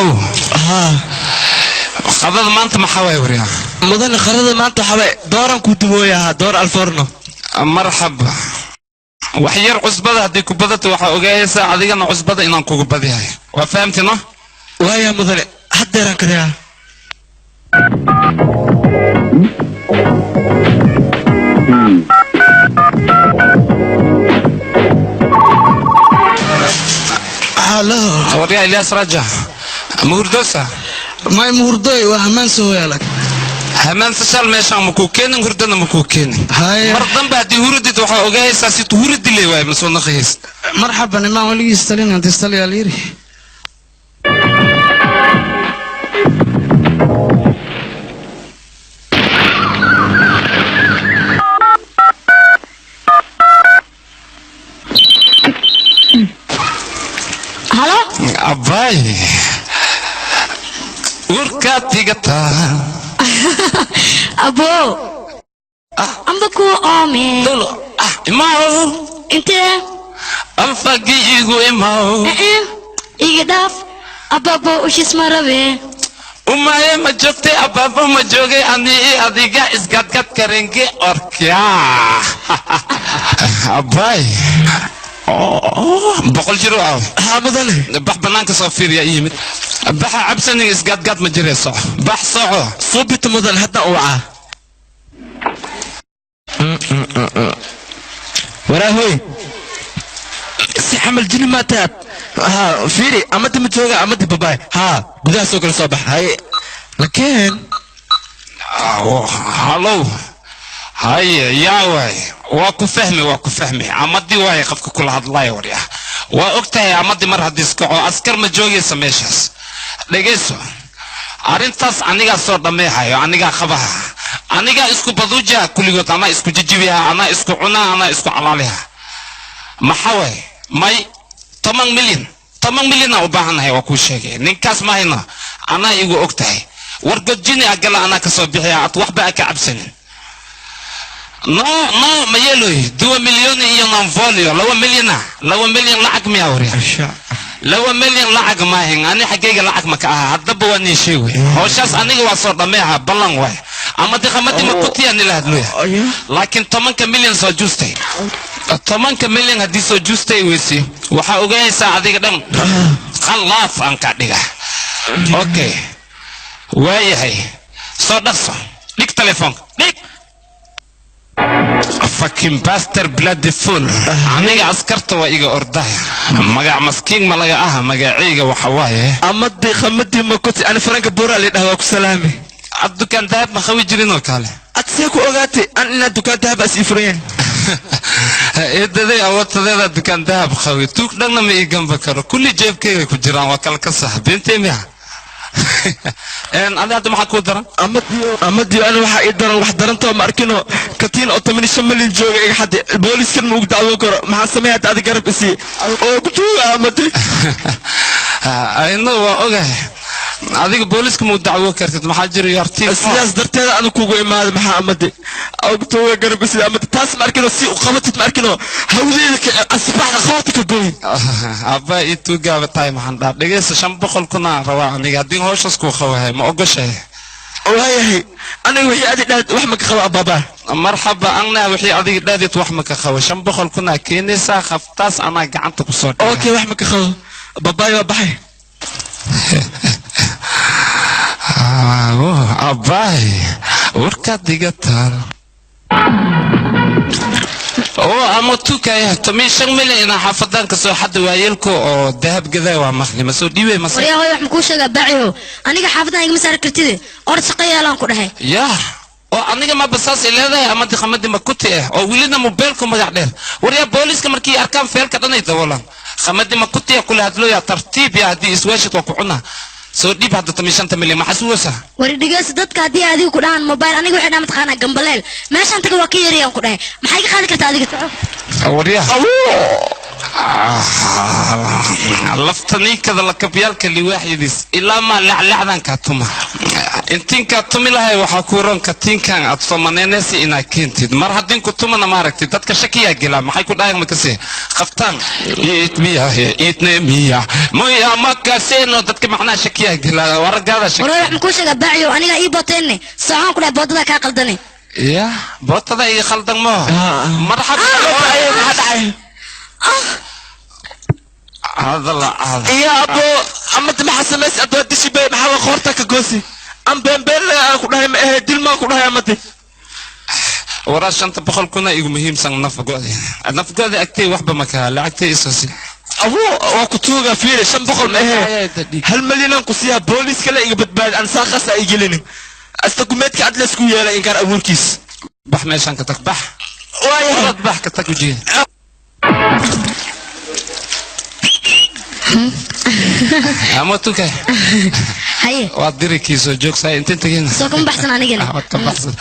Hallow. Qadada maanta maxaa waay, waryaa? Mudane, qadada maanta waxaa waay dooran ku dubooyaha, door alforno. Marxaba. Wax yar cusbada haddii ku badato, waxaa ogaayaysaa adigana cusbada inaan kugu badihay. Waa fahamti, no? Waaya mudane, haddeeraan kariyaa. Halo. Waryaa Ilyaas Raja, ma hurdosa? May, muhurdoy, waa hamaan soo yaalag. Hamaansa shal meeshaan makuu keenin, hurdana makuu keenin. Haye. Mar dambe haddii hurdid, waxaa ogaayaysaa si hurdi le waay, ma soo naqaysid. Marxaban, imaan weligiis talin antistaliyaa layiri. Halo. Abay, urkaad dhigataa. Abo, amba kuu oome. Ah, imaw. Intee? Anfagi igu imaw. Eh, iga dhaaf ababo, ushis ma rabe. Umaye, ma joogtay? Abaabo, ma joogay? Ani i adiga isgadgad karenge orkya. Abay, 100 jiro ah. Haa mudane. Bax, banaanka soo fiiriya ii yimid. Baxa, cabsanin, isgadgad ma jiree, soco, bax, soco. Suubita mudane, hadda ucaa. Waraahoy, si xamal jini maa taad? Ha fiiri, amadi ma jooga? Amadi babaay. Ha, gudaha soo kala soo bax. Haye, lakeen. Hallow. Haye, yaa waay? Waa ku fahmi, waa ku fahmi. Amadi waay qofka kula hadlaya. Waryaa, waa og tahay amadi mar haddii iskaco, askar ma joogaysa meeshaas. Dhegayso, arrintaas anigaa soo dhammeehayo, anigaa qabaha, anigaa isku baduujaha kulligood, anaa isku jijibiha, anaa isku cunaa, anaa isku calaaliha. Maxaa waay? May, 10 milyan, 10 milyanaa u baahannahay. Waa kuu sheegay, ninkaas ma hayno, anaa igu og tahay. War godjini agala, anaa kasoo bixiya, ad waxba a ka cabsanin. No, no, ma yeeloy. 2 milioni iyo non voglio. 2 milyana, 2 milyan lacag miyaa, warya? 2 milyan lacag maahin. Ani xaggayga lacag ma ka aha. Haddaba waa nii sheegay, hawshaas aniga waa soo dhammeeha, ballan waay. Ama diqamadi ma kutiya nila hadluya, laakiin 10-ka milyan soo juustay. 10-ka milyan haddii soo juustay weysi, waxaa ogaanaysaa adiga dhan khalaaf aan ka dhiga. Okay, waayahay, soo dhaqso, dhig telefoonka, dhig. Fucking bastard, bloody fool. Aniga askarta waa iga ordaya. Magac maskiin ma laga aha? Magacayga waxa waaye Amadi khamadi makuti, ani faranka buuraa la dhahdaa, ku salaami. Ad dukaan dahab ma qabi jirin oo kale? Ad see ku ogaatay an inaad dukaan dahab as ii furan yahay? Eedaday awoodtadeeda dukaan dahab qabi, tuug dhanna ma ii gamba karo. Kulli jeebkayga ku jiraan, waa kala ka sax beentee miya? Adi hadda maxaa kuu daran? Amadiyo, ani waxaa ii daran, wax darantoo ma arkino, katiin oo 15 milyan jooga iga xaddi, booliskan ma ugu dacwoon karo. Maxaa sameeya hadda? Adi garab isii oo ku jooga, amadi. Ayno, waa ogahay, adiga booliska ma u dacwo kartid. Maxaa jira yarti? Sidaas darteeda anu kugu imaaday. Maxaa, amadi, ogtooga garab isii, amadi. Taas ma arkino, si u qabatid ma arkino, hawdeeda asbaxda qoorta ka goy. Abba, ii tuugaaba tahay. Maxaan dhaa? Dhegeysa, 500 kunaa rabaa aniga haddii hawshaas kuu qabahay. Ma ogoshahay? Waayahay, aniga wixii adi dhaad wax ma ka qabo, ababa. Marxaba, anna wixii adiga dhaadid wax ma ka qabo. 500 kunaa keenaysaa, khaftaas anaa gacanta ku soo dhiga. Okay, wax ma ka qabo, babaay, waa baxay. Abbaay, warkaad iga taal oo ama tukaya 15 milyan inaa xaafadan kasoo xadda waayeelka oo dahab gadaa waa maqli, ma soo dhiibay mase? Waryaa hooy, wax makuu sheegaa baaciho? Aniga xaafadan igama saari kartide, orod shaqo yeelaan ku dhahay. Yaa, oo aniga ma basaas ay leedahay ama diqamadii ma kuti ah oo welina mobeelku magac dheer. Waryaa, booliska markii arkaan feelka dhan ay daboolaan. Khamadi ma kuti ah kula hadlooya. Tartiib ya, haddii isweeshid waa ku cunaa. Soo dhiib hadda 15-ta milyan. Maxaa suwaysaa? Wari dhegeysa, dadka haddii adiga ku dhahaan mobile, aniga waxay dhahaan mataqaanaa gambaleel. Meeshaan taga waa ka yarayaan ku dhahay. Maxay ka qaadi kartaa adiga? Soco. Waryaa, lafta ninkada lakabyaalka liwaaxyadiis ilaa maa laclacdan kaa tuma. Intinkaa tumi lahay waxaa kuu ron katiinkan aad soo manaynaysa inaad keentid. Mar haddin ku tumana, maaragtay, dadka shakiyaa gelaa. Maxay ku dhahayan? Makase qaftaan itmiya itne miya moya makaseno. Dadka macnaha shakiyaa gelaa, waragaada shaki. Waraa, wax makuu sheegaa, baaciyo? Aniga ii booteenne, socon ku dhahay, boodada kaa qaldane. Ya, bootada ii khaldan mo. Marxaba. Maxaa dhacay? Hadala. Iyo abo, amadi maxaa samaysay? Adoo dishi bay, maxaa qoorta ka goosi? Am beenbeen aan ku dhahay ma ahe, dil maan ku dhahay amadi. Waraa, 500 kuna igu muhiimsan. Nafgoodi, nafgoodi agtay waxba makaa, lacagtay isoosi. Abo, waa ku tuuga. Fiiri, 500 ma ahe, 1 milyan aan ku siiyaa. Booliis kale iga badbaadi, aan saa khas ay gelinin. Asta gumeedka ad laysku yeelay, inkaar abuurkiis. Bax meeshaan, ka tag, bax. Waayahay. Orod, bax, ka tag ujiga. Ama tuka. Haye. Waa dirikiisoo joogsaa inta tageen. Soo kama baxsan anigana? Waad ka baxsan.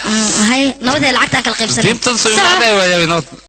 Haye, nabadee, lacagtaan kala qaybsanay. Diintan soo imaaday waayaa nabad.